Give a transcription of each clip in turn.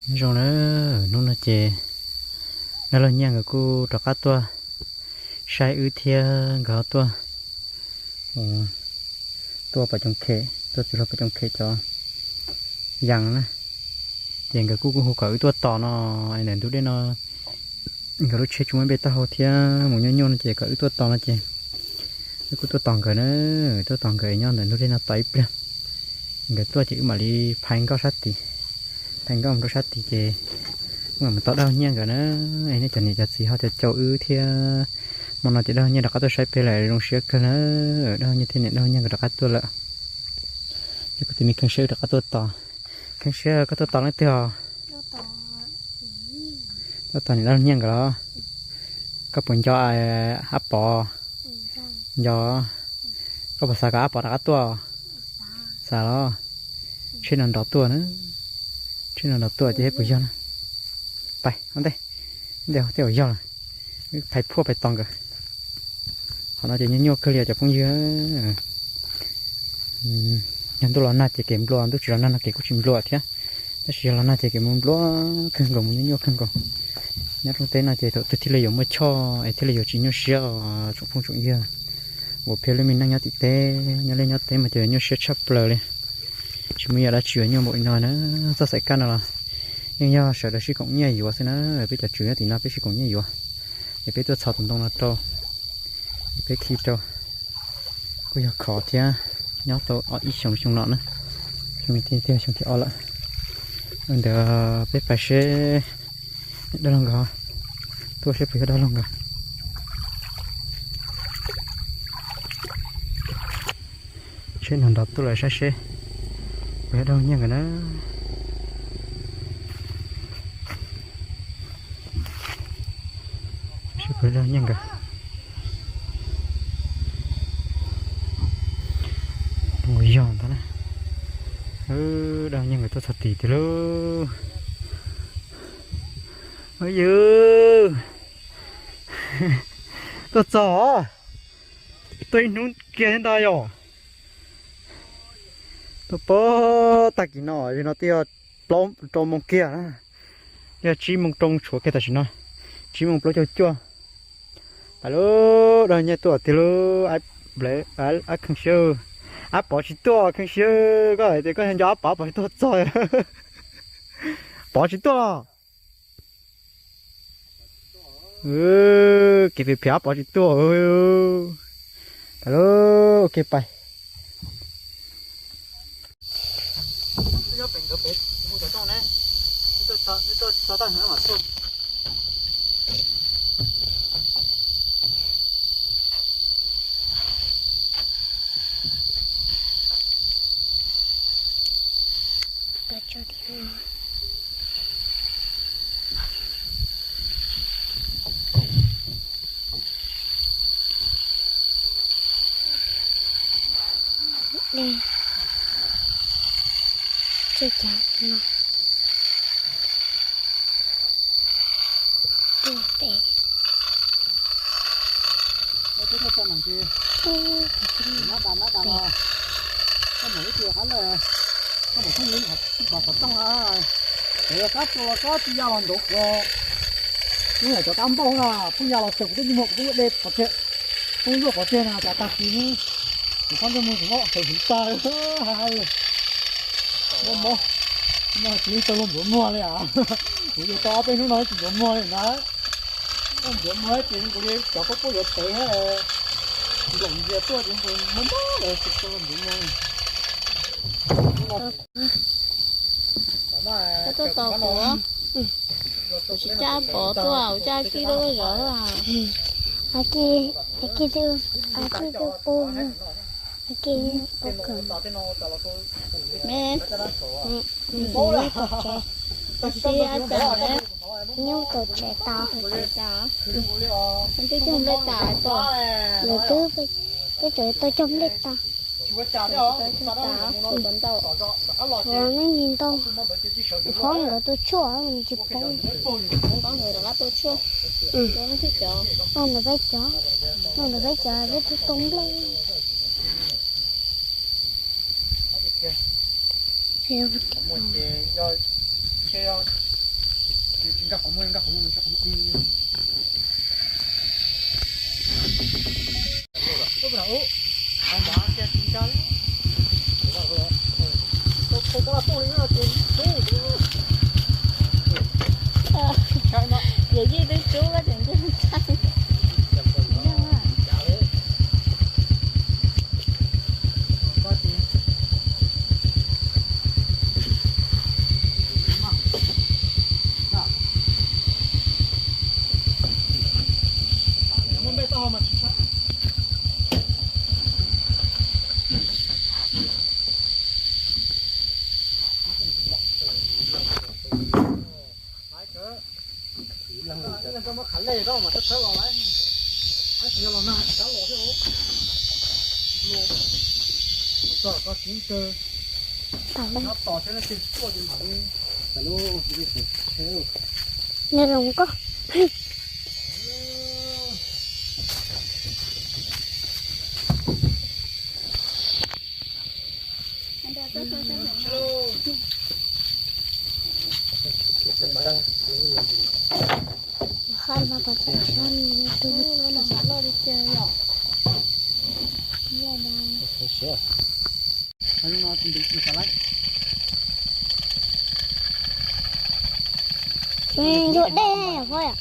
Nyob zoo na, hnub no ces dab laug Nyiaj nkawd kuj rov qab tuaj saib wb thiab nkawd ho tuaj, tuaj pom coom khem, tuaj txwv hlo pom coom khem cov yas na. Ces nkawd kuj kuj hu kom wb tuaj tos no, ntawm ntug dej no nkawd lub tsheb tsis muaj npe taub hau thiab mus nyuaj nyuaj no ces kom wb tuaj tos no ces wb kuj tuaj tos nkawd na, tuaj tos nkawd nyob ntawm ntug dej no tos ib pliag. Nkawd tuaj ces wb mam li phais nkoj sab tid, phais nkoj mus rau sab tid ces wb mam mus tos dab laug Nyiaj nkawd na. Es nej cov niam cov txiv ho caum caum wb thiab. Hmo no ces dab laug Nyiaj rov qab tuaj saib peb lawm zoo siab kawg na. Dab laug Nyiaj thiab niam dab laug Nyiaj nkawd rov qab tuaj lawm. Ces kuv tus me kheej siab wb rov qab tuaj tos. Kheej siab koj tuaj tos leej twg os? Tuaj tos niam dab laug Nyiaj nkawd los? Koj puas nco Ab Pov? Nco. Koj puas xav kom Ab Pov rov qab tuaj? Xav los? Tsheb no nrov tuaj na. Tsheb no nrov tuaj ces thiaj puas yog na. Pais ua ntej, ntej tej zaum yog lawm. Phais phuaj pais tos nkawd. Qhov no ces nyuaj nyuaj kawg li cov phooj ywg. Yog ntuj los nag ces kev nplua, ntuj tsis los nag no kev kuj tsis nplua thiab. Tab sis yog los nag ces kev mus nplua kawg nkaus, mus nyuaj nyuaj kawg nkaus. Nyob rooj teb no ces thaum twg thiaj li yuav muaj choj es thiaj li yuav tsis nyuaj siab os tsoom phooj tsoom ywg uas peb lub me neej nyob tim teb, nyob liaj nyob teb mas ces nyuaj siab tshaj plaws li. Tsis muaj yam dab tsi uas nyuaj npaum li no na. Txoj xaim kaj no los yeej yog sawv daws sib koom nyiaj yuav xwb na. Peb cov tswv nyob tim no peb sib koom nyiaj yuav, es peb tuaj txhos tus ntoo no rau, peb khi rau. Kuj yog khov thiab, nyob tau ib xyoo xyoo no na, xyoo no thiaj xyoo thib ob lawm. Ntawd peb pais seb dab laug nkawd, tuaj seb puas yog dab laug nkawd. Tsheb no nrov tuaj lawm, saib seb puas yog dab laug Nyiaj nkawd na. Seb puas yog dab laug Nyiaj nkawd. Zoo yog ntag na. Dab laug Nyiaj nkawd tuaj txog tid tiag lauj. Yus, tuaj txog, tuaj ib hnub kiag thiab ntag yom. Tuaj pab tag kis no, yog no twb yog plaub rau moos kiag na, yog tsib moos rau moos tshuav kiag tam sim no, tsib moos plaub caug cuaj. Pais lub, dab laug Nyiaj tuaj tiag lauj. Ab Kheej Siab, Ab Pov tsis tuaj, Kheej Siab, koj hais tias koj nco Ab Pov, Ab Pov tsis tuaj txog. Pov tsis tuaj los? Kev phem phem Ab Pov tsis tuaj. Pais lub, ok pais. Dej, tsis cas no. Tuaj pem. Ub, pem. Koj mus ib tug qab lawm, koj mus thooj li kom xov tooj na. Kab tua kab tsis ya los nrov kuv. Ub, yog cov kab npauj na, pheej ya los txog kuv tej nyuag muag kuv pheej ua de pov tseg, pheej luaj pov tseg na, cas tag kis kuv pab ntsej muag kuv muab xaws huv tag. Muaj mob, no tsis tau luag ntxuav muag li as. Kuv yuav tau ob peb hnub no tsis ntxuav muag li na. Luag ntxuav muag ces kuv li cov quab quab yuav tev thiab, nplaum ntsia tuaj ces kuv mob mob lawm tsis tau luag ntxuav muag. Koj tuaj tos kuv, kuv tsis cab pov tuaj, kuv cab kib lub zov. Kib, kib twb pub, kib pub kawg. Me, nyob tom tsev, tab sis ab cas ne, nyob tom tsev tas. Twb cog nplej tas tod. Nws twb, twb tseem tau cog nplej tas. Tshuav me ntsis ntau, qhov nkawd tua tshuaj tsis poob. Ntawm peb cov, ntawm peb cov peb twb tau nplej. Nkag qhov muag, nkag qhov muag, nkag qhov muag. Ub, ub, ub. Qhov nrad kiag tsis nkag li. Tau, tau koj los poob li no ces rub. Yog yij twb rub koj tseem nce ntshai. Nws zoo nkauj. Qab no pom tseem sab no tu. Ntshe ntsuag dej yom pog yom.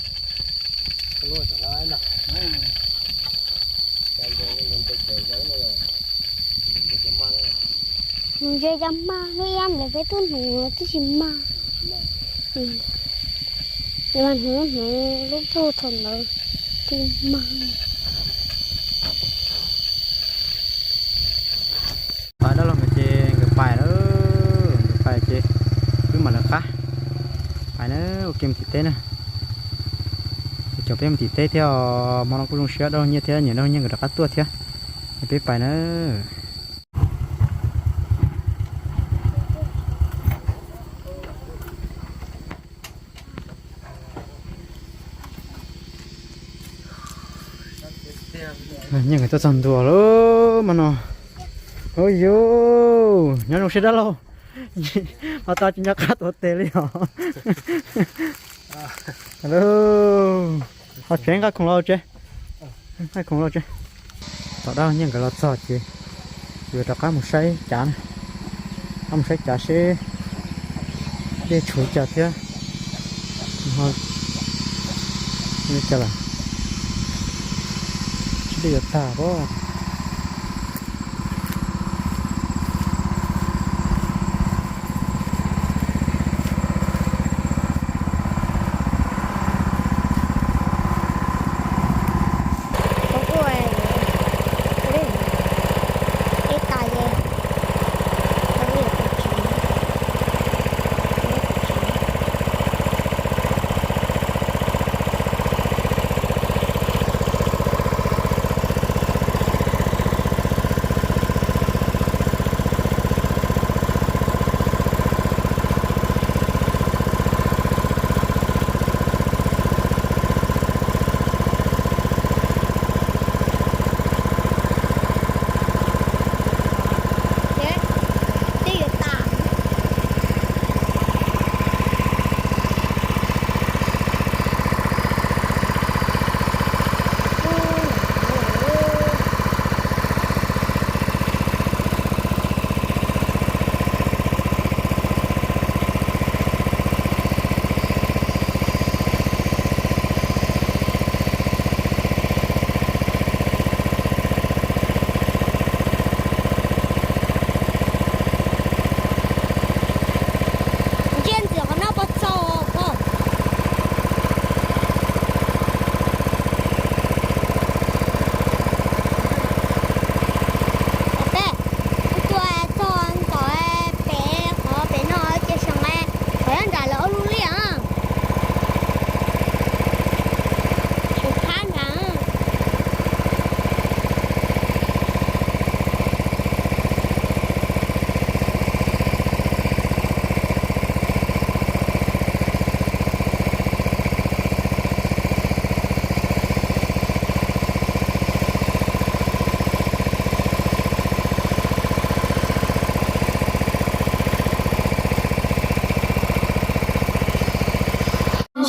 Ntse cov mag lub iab ntawd peb twb hnuv twb tsis mag. Mas hnuv hnuv lub puag thaum ntawd twb mag. Pais dab laug nkawd ces nkawd pais lawm, nkawd pais ces wb mam lawv qab pais na, ua ke mus tim teb na. Cov peb mus tim teb thiab, hmo no kuj zoo siab dab laug Nyiaj thiab niam dab laug Nyiaj nkawd rov qab tuaj thiab. Es peb pais na. Nyiaj nkawd tuaj txog ntua lawm mas no. Ua yus nyob zoo siab dab laug. Ho tau tsis nco qab tuav tes li os. Ho tsev nqaij khoom los tsev. Nqaij khoom los tsev. Tom dab laug Nyiaj nkawd los txog ces yuav rov qab mus saib cav na. Qab mus saib cav seb dej tshuav cas thiab. Li cas lawm? Seb dej yuav tag pob.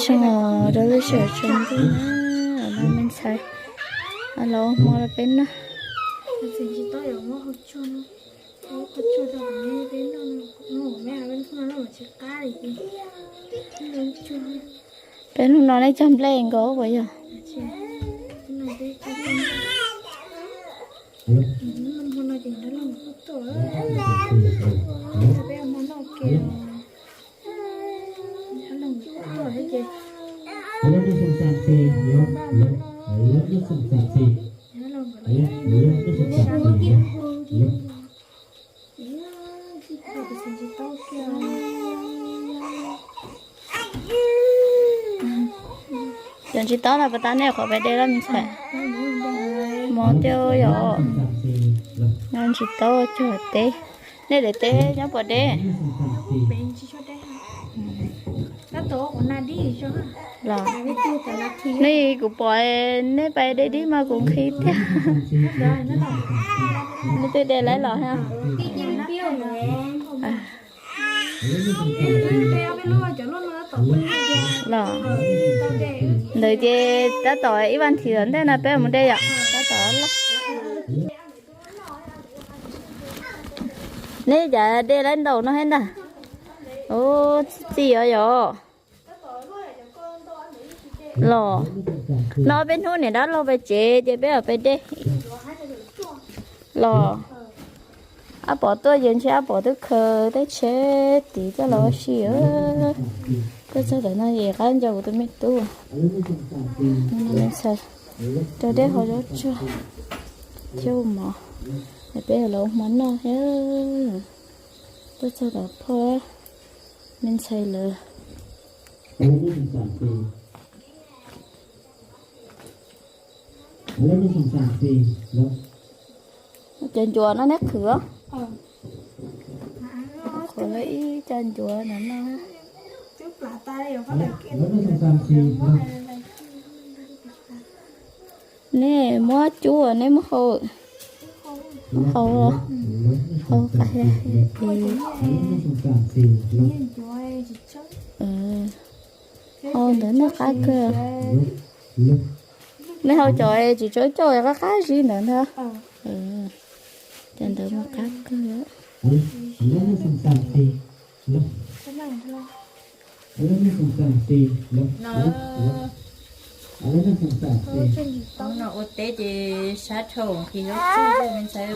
Rau lub sij hawm tsaus ntuj na, me ntxhais los ua hmo rau peb noj. Peb hnub no neb cog nplej nkaus puas yog? Cov ntsis taub no puas tau nej qhuav pais de los me ntxhais? Mov thiab yom. Noj ntsis taub cog teb. Nej daim teb nyob puas deb? Los, nej kuv pom nej pais de dib mas kuv nqhis tiag. Nej twb de laib los thiab. Los, ntawd ces tab tom ib vas thiv tom ntej no peb mus de yom. Tab tom los. Nej cas de laib ntaus no thiab ntag. Ub, txi txiv os yom. Los, no peb hnub niam dab laug pem tsev ces peb mam pais de. Los, Ab Pov tuaj ces ntshe Ab Pov twb khaws tej tsheb tid coj los ua si. Tuaj txog ntawm no es qab nco kuv tus me tub. Rau dej hauv zaub tsuag thiab ua mov. Peb los ua hmo noj thiab. Tuaj txog tom phauj me ntxhais lawv. Cov ncuav no neb qhwv os. Qhwv lawv ib co ncuav no no. Nej muab cub nej muab hau, hau, hau, hau ntawd noj qab kawg. Nej hau cov tsis tshua coj qab qab zib ntawd ntag. Cov ntawd mas qab kawg. No ua teb ces sab dhau nqhis zaub tsuag me ntxhais.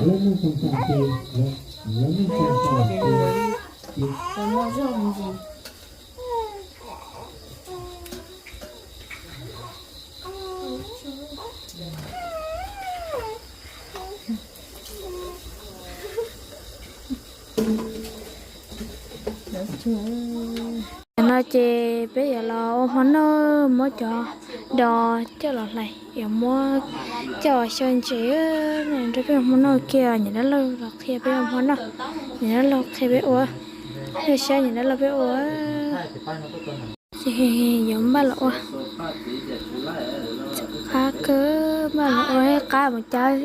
Ua muaj zog me ntsis. No ces peb yuav los ua hmo noj, muab cov dos coj los hlais, yuav muab coj xyaw ntses nrog peb ua hmo noj kiag. Niam dab laug los qhia peb ua hmo noj, niam dab laug qhia peb ua, saib niam dab laug peb ua. Ces yuav npaj los ua, qab kawg, npaj los ua qab mus cab.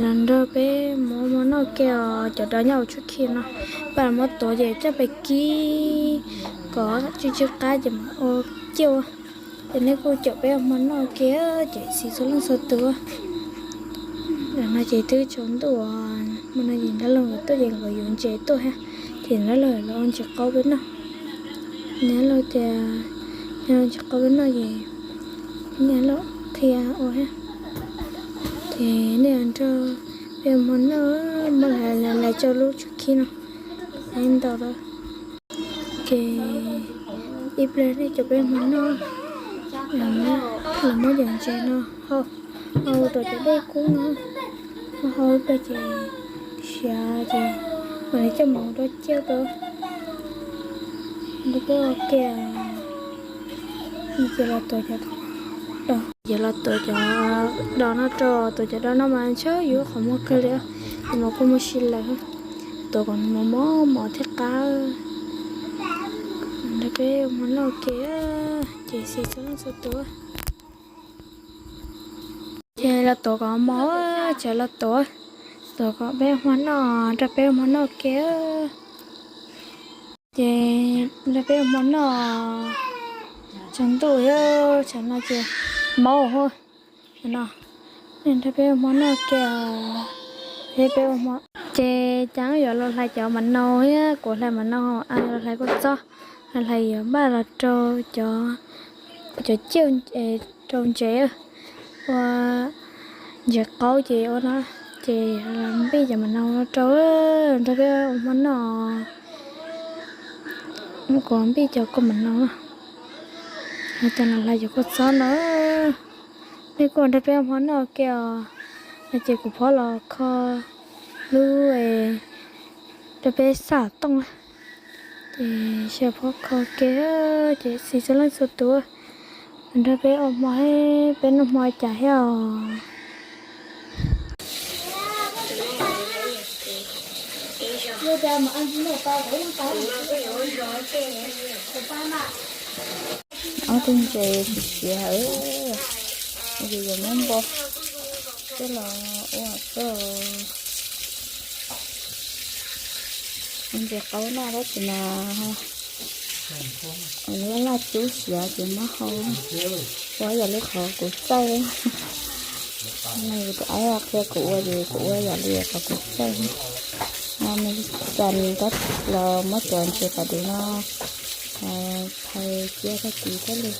Los nrog peb mus ua hmo noj kiag os, cov dos nyob hauv tshuab khij no, npaj los muab tuav ces coj pais kib kom tsw tsw qab ces mus ua ciaj ua. Ces nej kuj caum peb ua hmo noj kiag ces xis txhua leej txhua tus. No ces twb tsaus ntuj, hmo no ces dab laug nkawd tuaj ces nkawd yuav ntses tuaj thiab, ces dab laug los ua ntses qaub peb noj. Niam dab laug tias, niam dab laug ntses qaub peb noj ces niam dab laug qhia ua thiab. Ces nej nrog peb ua hmo noj, muab hlais hlais rau lub tshuab khib no, hlais ntau lawm. Ces ib pliag nej caum peb ua hmo noj, los muab cov ntses no hau, hau rau cov dej kub no, hau ib pliag ces siav ces mam li coj mus ua ciaj rau, rau peb ua kiag. Ces los tuav cov dos, ces los tuav cov dos no rau, tuav cov dos no mas ntshe yuav qhov muag kawg li, nws mas kuj muaj si lawm, tuav kom nws mos mos thiab qab. Nrog peb ua hmo noj ua ke, ces xis txhua leej txhua tus. Ces los tuav kom mos, ces los tuav, tuav kom peb ua hmo noj, nrog peb ua hmo noj ua ke. Ces nrog peb ua hmo noj, Tshav ntuj thiab tshav no ces maub hua no. Nrog peb ua hmo noj ke, peb ua hmo. Ces cas yuav los hlais cov mav nau thiab kuv hlais mav nau, los hlais kua txob, los hlais yuav npaj los rau cov, cov ciaj rau ntses, ua ntses qaub ces ua no, ces npij cov mav nau rau, nrog peb ua hmo noj. Kuv npij cov kua mav nau, cov los hlais cov kua txob no. Nej kuj nrog peb ua hmo noj ke os. No ces kuv phob los kho lub rau peb xaj tooj, ces xyov phob kho ke, ces xis txhua leej txhua tus nrog peb ua hmo, peb noj hmo cas thiab os. Ob tug ntses siav, yus yuav muab npo coj los ua xwb. Ntses qaub noj dab tsi mas laj laj cub siav ces muab hau ua yam li qhov kuv txaij. Yus tus aib qhia kuv ua ces kuv ua yam li qhov kuv txaij. Nws cas nws tab los muab cov ntses pas duv no thaiv cia tag kis thiab li,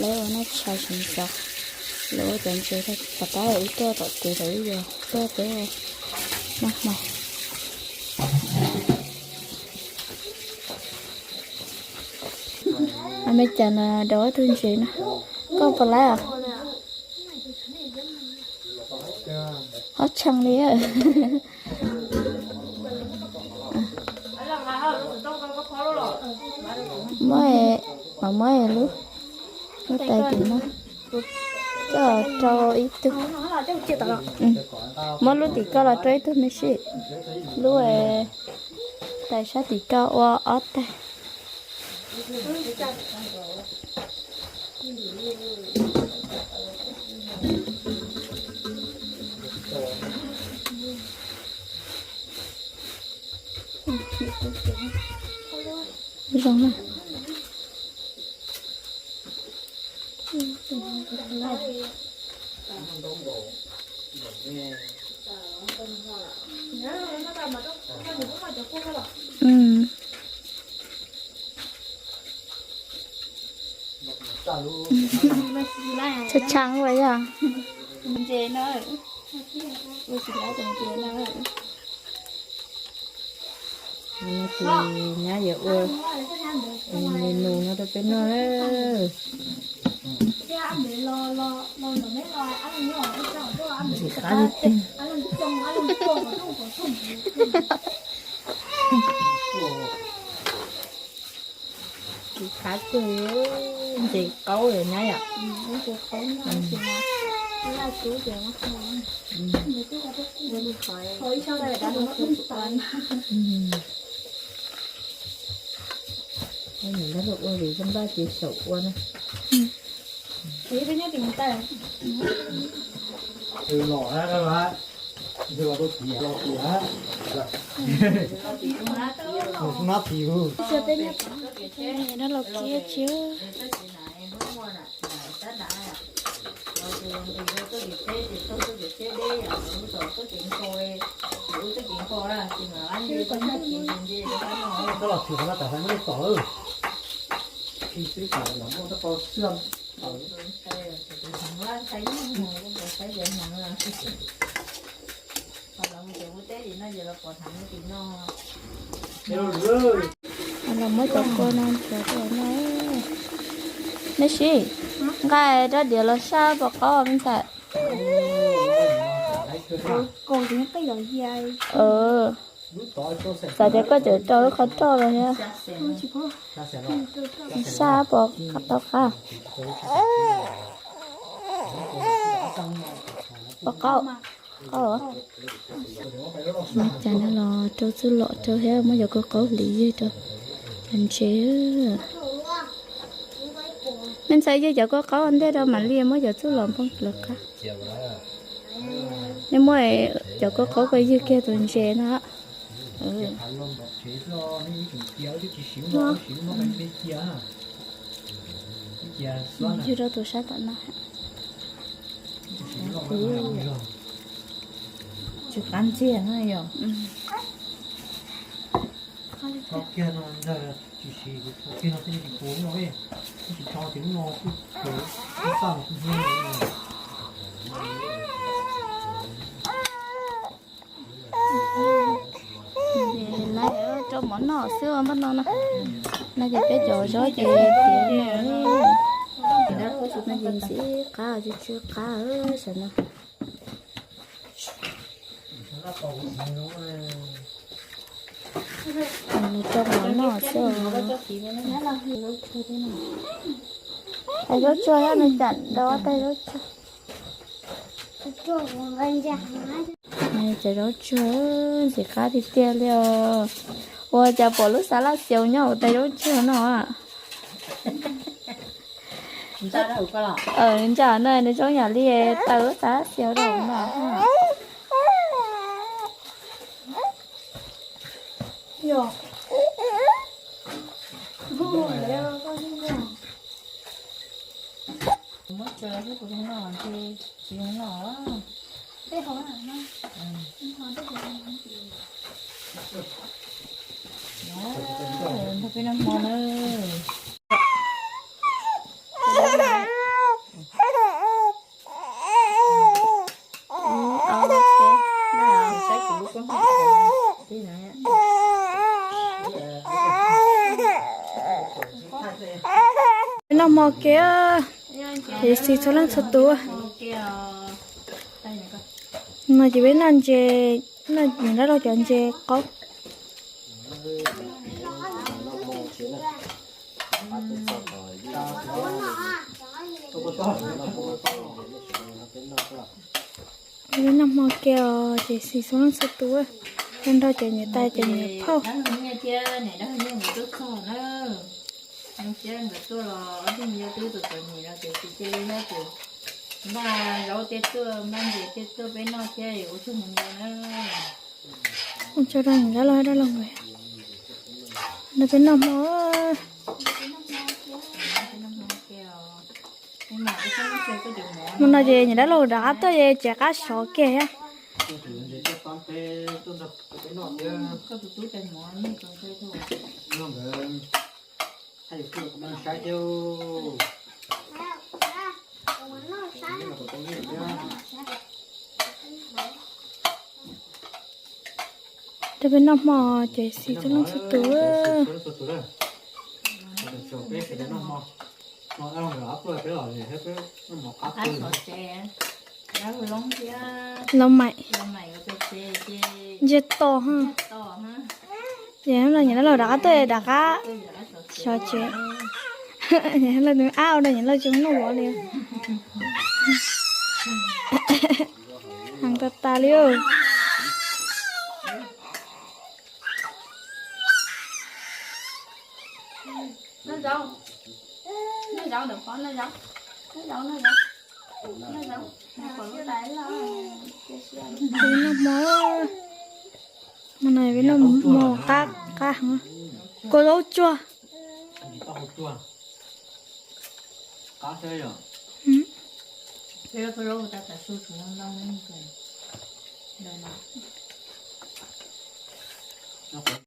lawv ua noj tshais sawv ntxov, lawv ua cov ntses tag pas tab ib tuaj tom kev thaum ib yam tuaj peb noj hmo. A me cas na, rau ob tug ntses na, koj puas laib os? Qhov tshee li. Muab, mam muab lub, lub tais tim no coj rau ib tug. Muab lub tim koj los rau ib tug me sib. Lub tais sab tim koj ua ob tag. Zoo na. Tshee tshee ua yog. Ces nyab yuav ua menu no rau peb noj. Ntxim qab li tiag. Ntxim qab kawg, ntses qaub lawm nyab yom. Nyob lub ua vim zoo npaj ces xyaum ua na. Los kiag tsis. Koj los tsis qhov no tas muab tom. Los muab cov kua no ntxuav rau no. Neb sib nqaij rab diav los sab pom qaub me ntxhais. Xav tias koj tseem rau lub qhov roj los thiab. Sab pom tau qab. Pom qaub. Qaub. Mas cas no los rau txuj lom rau thiab muab cov kua qaub hliv ywg rau cov ntses. Me ntxhais ywg cov kua qaub ua ntej rau mam li muab cov txuj lom npog lawv qab. Nej muab cov kua qaub ko ywg kiag tus ntses no. Koj los ntxuav tsev xwb, nej ib tsoom cia wb twb tsis siv muaj, wb siv muaj pes pes cia. Ywg rau tus sab tom no. Tsis qab ntxiag na yom. Ces lawv rau mov noj xwb npaj no na. No ces peb cov zaub ces tiav no, no ces ntxim qab tsis tsw qab saum no. Nws rau mov noj xwb. Tais zaub tsuag, nws cam nrau tais zaub tsuag. Tais zaub tsuag ntxim qab tiag tiag li os. Ua cas pom lub xav laj xyaus nyob hauv tais zaub tsuag no. Ntsa no nws zoo yam li taws lub xav laj xyaus rau no. Muab tso xwb kuv zoo noj, ntshe tsis zoo noj. Nrog peb noj hmo na. Noj hmo kiag, ces xis txhua leej txhua tus. No ces peb noj ntses, noj niam dab laug cov ntses qaub. Peb noj hmo kiag os, ces xis txhua leej txhua tus, nrog cov niam tais cov niam phauj. Npaj zaub tej tuaj, npaj ntses tej tuaj peb noj thiab ua tsaug ntau na. Ua tsaug rau niam dab laug dab laug nkawd, nrog peb noj hmo. Hmo no ces niam dab laug rov qab tuaj ces tsev qab sov kiag thiab. Rau peb noj hmo ces xis txhua leej txhua tus. Los maim, ntshe to ha. Ces no nyiam lawv rov qab tuaj rov qab sov tsev. Lawv tus ab ua rau nyiam lawv tsis muaj nuj vov li. Heev tas tas li. Peb noj hmo, hmo no peb noj hmo qab qab heev. Kua zaub tsuag.